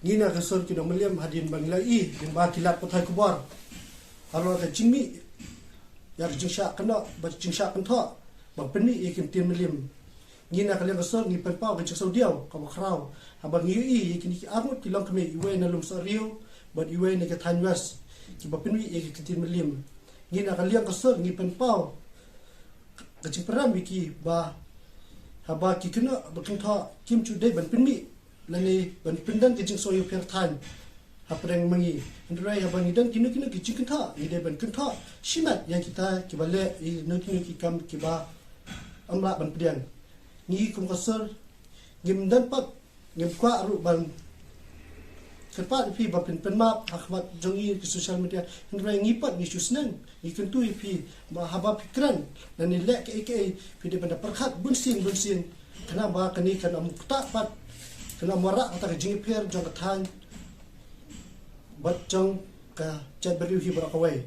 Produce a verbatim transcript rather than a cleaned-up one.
Ngi na ka sor ki nongmylliam hadien ba ngi la ïohi lyngba ki lad pathai khubor halor ka jingmih ïa ka jingshah kynnoh bad jingshah kynthoh ban pynmih ïa ki ktien mylliam. Ngi na ka liang ka sor ngi pynpaw ka jingsngewdiaw kaba khraw haba ngi ïohi ïa kine ki arngut ki longkmie, iwei na Lumsohriaw bad iwei na ka thaiñ West, kiba pynmih ïa ki ktien mylliam. Ngi na ka liang ka sor ngi pynpaw ka jingpyrshang ïa ki ba haba ki kynnoh ba kynthoh kim ju dei ban pynmih lane ban pyndon ka jingsngew ïapher thaiñ hapdeng ma ngi. Hynrei haba ngi don kino kino ki jingkynthoh, ngi dei ban kynthoh shimet ïa kita kiba leh ïa kino kino ki kam kiba ym lah ban pdiang. Ngi kum ka sor ngim don pat, ngim kwah ruh ban kyrpad ïa phi ba phin pynmap ha khmat jong ngi ki social media. Hynrei ngi pat ngi shu sneng, ngi kyntu ïa phi ba haba phi kren lane leh kaei kaei, phi dei ban da pyrkhat bunsien bunsien, khnang ba kane kan ym ktah pat, kan ym wanrah kata ka jingïapher jong ka thaiñ bad jong ka jaitbynriew hi baroh kawei.